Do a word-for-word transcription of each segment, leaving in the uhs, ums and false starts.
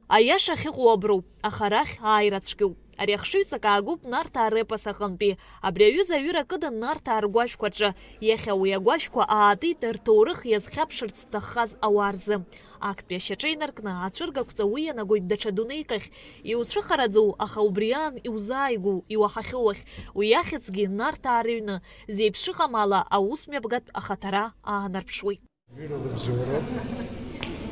Аиаша ахьыҟоу аброуп, аха арахь ааира цәгьоуп. Ари ахшыҩҵак аагоуп Нарҭаа репос аҟынтәи. Абри аҩыза аҩыра кыдын Нарҭаа ргәашәқәа рҿы. Иахьа уи агәашәқәа аатит рҭоурых иазхьаԥшырц зҭаххаз ауаа рзы. Актәи ашьаҿа инаркны ацәыргақәҵа уи ианагоит даҽа дунеикахь. Иуцәыхараӡоу, аха убри аан иузааигәоу, иуаҳахьоу ахь. Уи ахьӡгьы Нарҭаа рыҩны, зеиԥшыҟам ала аусмҩаԥгатә ахаҭара аанарԥшуеит. Вера лыбзоуроуп.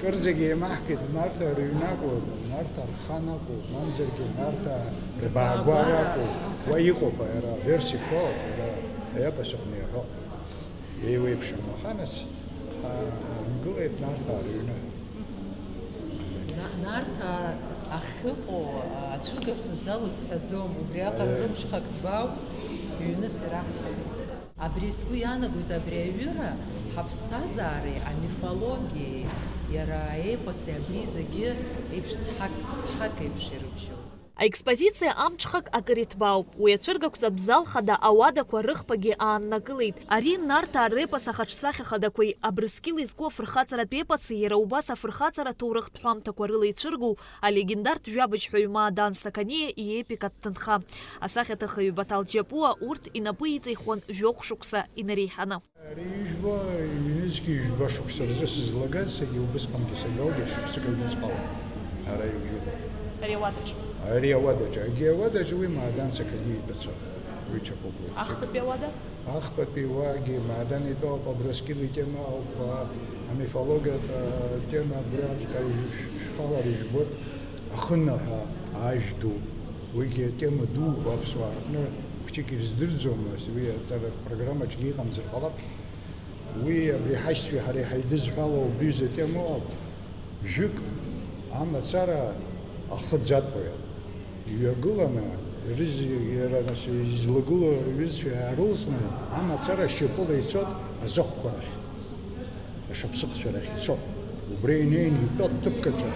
Кырӡагьы еимаҳкит, Нарҭаа рыҩны акәу, Нарҭаа рхан акәу, мамзаргьы Нарҭаа рбаагәара акәу, уа иҟоуп, иара аверсиақәа, иара аепос аҟны иаҳәо. Еиуеиԥшым, аха нас, а, аангылеит Нарҭаа рыҩны. На-, Нарҭаа ахьыҟоу, а, ацәыргақәҵа ззалоу сҳәаӡом, убриаҟара Е. рымҽхак ҭбаауп, ҩныс ираҳҭоит. Абри сгәы иаанагоит, абри аҩыра ҳаԥсҭазаареи амифологиеи, иара аепоси, абри зегьы еиԥш цҳак, цҳак еиԥш ирыбжьоуп. Аекспозициа амҽхак акыр иҭбаауп. Уи ацәыргақәҵатә зал хада ауадақәа рыхԥагьы ааннакылеит. Ари Нарҭаа репос ахаҿсахьа хадақәеи Абрыскьыл изку афырхаҵаратә епоси иара убас афырхаҵара ҭоурыхтә ҳәамҭақәа рыла ицәыргоу алегендартә жәабыжьҳәаҩ Маадан Сақаниа иепикатә ҭынха. Асахьаҭыхҩы Баҭал Џьапуа урҭ инапы иҵихуан жәохә шықәса инареиҳаны. Ари ижәбо, ҩнызқьи жәба шықәса рзы сызлагаз, саргьы убысҟангьы сагьалгеит, шықәсык аҩныҵҟала ара иужәит. Ари ауадаҿ? Ари ауадаҿ. Егьи ауадаҿ уи Маадан Сақаниа итәы ацәа. Уи ҽакуп уи. Ахԥатәи ауада? Ахԥатәи уаагьы Маадан итәы ауп, Абрыскьыл итема ауп, а, амифологиатә, а, тема абри аӡәк аҩ-, шәхалар ижәбоит. Ахыннаҳәа ажә ду. Уигьы атема дууп аԥсуаа рҟны, хәыҷык ирыздырӡомызт, уи аҵара программаҿгьы иҟамзар ҟалап. Уи абри ҳашьцәеи ҳареи ҳаидызҳәало убри изы атема ыҟоуп. Жәык амацара ахы ӡатәуеит. Иҩагыланы, ирыз-, иара нас излагылоу рҩызцәа иаарылҵны, амацара шьапыла ицоит азахәқәа рахь. Ашаԥсыхцәа рахь ицо, убра инеины итәоу ҭыԥк аҿы,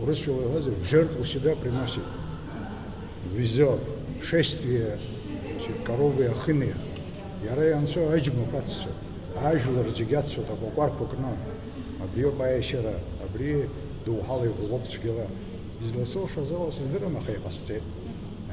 урысшәала иҳәозар, в жертву себя приносит, везёт, шествие, значит, коровы и ахыны. Иара ианцо аџьмақәа аццо, ажәлар зегьы аццоит, акәакәарқәа кны. Абриоуп аиашьара, абри доуҳала иӷәӷәоуп цәгьала. Изласылшоз ала сыздырам, аха иҟасҵеит.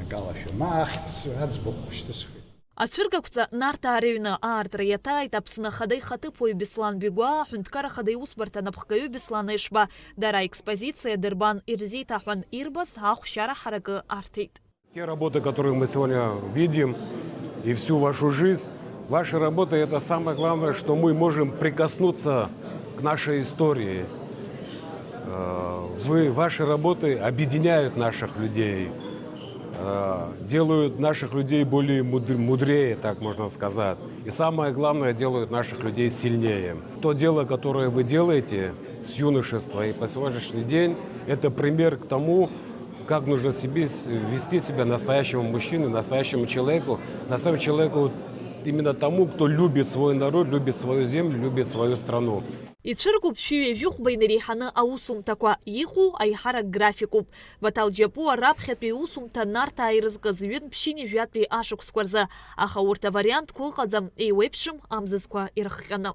Акалашәа. Ма ахьӡ аӡбахә шьҭысхит. Ацәыргақәҵа Нарҭаа рыҩны аартра иаҭааит Аԥсны Ахада ихаҭыԥуаҩ Беслан Бигәаа, аҳәынҭқар Ахада иусбарҭа анапхгаҩы Беслан Ешба, дара аекспозициа дырбан ирзеиҭаҳәан, ирбаз ахәшьара ҳаракы арҭеит. Те работы, которые мы сегодня видим, и всю вашу жизнь, ваша работа — это самое главное, что мы можем прикоснуться к нашей истории. Э, вы, ваши работы объединяют наших людей, э, делают наших людей более мудр-, мудрее, так можно сказать. И самое главное, делают наших людей сильнее. То дело, которое вы делаете с юношества и по сегодняшний день, это пример к тому, как нужно себе с-, вести себя настоящему мужчине, настоящему человеку, настоящему человеку, вот именно тому, кто любит свой народ, любит свою землю, любит свою страну. Ицәыргоуп шәи ҩажәи хәба инареиҳаны аусумҭақәа, иҟоу аиҳарак графикуп. Баҭал Џьапуа раԥхьатәи иусумҭа Нарҭаа ирызкыз ҩынтә ԥшьынҩажәатәи ашықәсқәа рзы, аха урҭ авариантқәа ыҟаӡам, еиуеиԥшым амзызқәа ирыхҟьаны.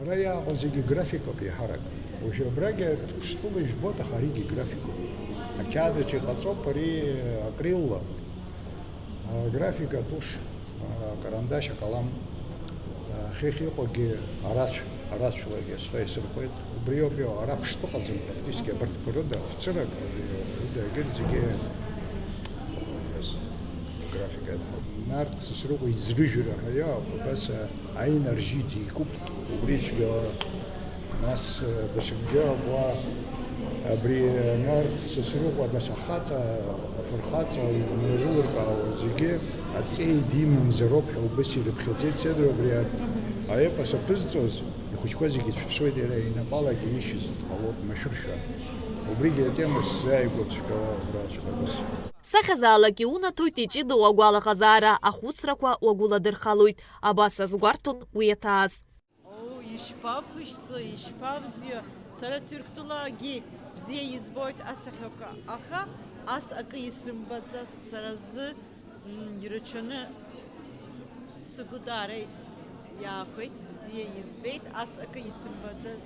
Ара иааҟоу зегьы графикоуп еиҳарак. Уажәы абрагьы Ԥштәыла ижәбоит, аха аригьы графикоуп. Ақьаад аҿы иҟаҵоуп ари акрилла. Аграфика атушь, акарандашь, акалам, ахьыхь иҟоугьы арацә, арацәлагьы схы исырхәеит. Убриоуп иҟоу, ара Ԥштәы ыҟаӡам, практически абарҭқәа рыда, Фцырак, рыда, егьырҭ зегьы, графика иадҳәалоуп. Нарҭ Сасрыҟәа иӡрыжәра ҳәа иҟоуп, абас, Аинаржьи дикуп, убри цәгьала. Нас, э, даҽакгьы акәуа, абри, э, Нарҭ Сасрыҟәа, нас ахаҵа, афырхаҵа, ирылыркаауа зегьы аҵеи димамзароуп ҳәа убас ирыԥхьаӡеит Седру абри а-, аепос аԥызҵоз, ихәыҷқәа зегьы ицәыԥсуеит, иара инапалагьы ишьыз дҟалоит машәыршәа. Убригьы атема сзааигәоуп цәгьала убраҵәҟьа убас. Сахьазаалак иунаҭоит иҷыдоу агәалаҟазаара, ахәыцрақәа уагәыладырхалоит, абас азгәарҭон уи иаҭааз. Оо, ишԥаԥышәҵо, ишԥабзио! Сара Ҭырқәтәылагьы бзиа избоит асахьақәа, аха ас акы исымбаӡац сара сзы, м, ирацәаны сыгәы даара иаахәеит, бзиа избеит, ас акы исымбаӡац.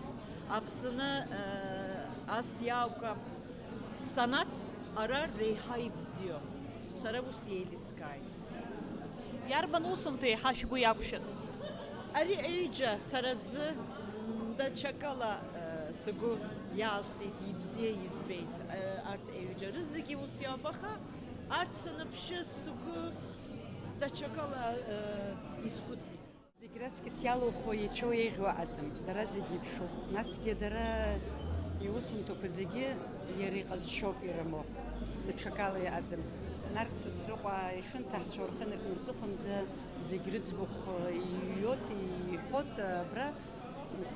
Аԥсны, э, ас иаука Санаҭ ара реиҳа ибзиоуп. Сара ус еилыскааит. Иарбан усумҭа еиҳа шәгәы иақәшәаз? Ари аҩыџьа сара зы, м, даҽакала, э, сгәы иалсит, ибзиа избеит. Э, арҭ аҩыџьа рызегьы ус иоуп, аха арҭ саныԥшы, сгәы даҽакала, э, исхәыцит. Зегь раҵкыс иалухо иацәоу еиӷьу аӡам, дара зегьы иԥшуп. Насгьы дара иусумҭақәа зегьы иара иҟазшьоуп ирымоу, даҽакала иҟаӡам. Нарҭ Сасрыҟәа ишынҭаҳцәоу рхы ныркны рҵыхәанӡа зегь рыӡбахә иҩуеит, иҳәоит, абра нас,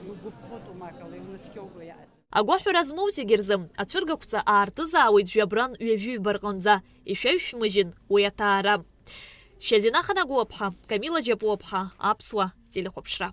иугәаԥхоит умакала, иунаскьоуго иҟаӡам. Агәаҳәара змоу зегьы рзы ацәыргақәҵа аартызаауеит жәабран ҩажәи ҩба рҟынӡа, ишәаҩшәмыжьын уи аҭаара. Шьазина Ханагәыаԥҳа, Камила Џьапуаԥҳа, Аԥсуа телехәаԥшра.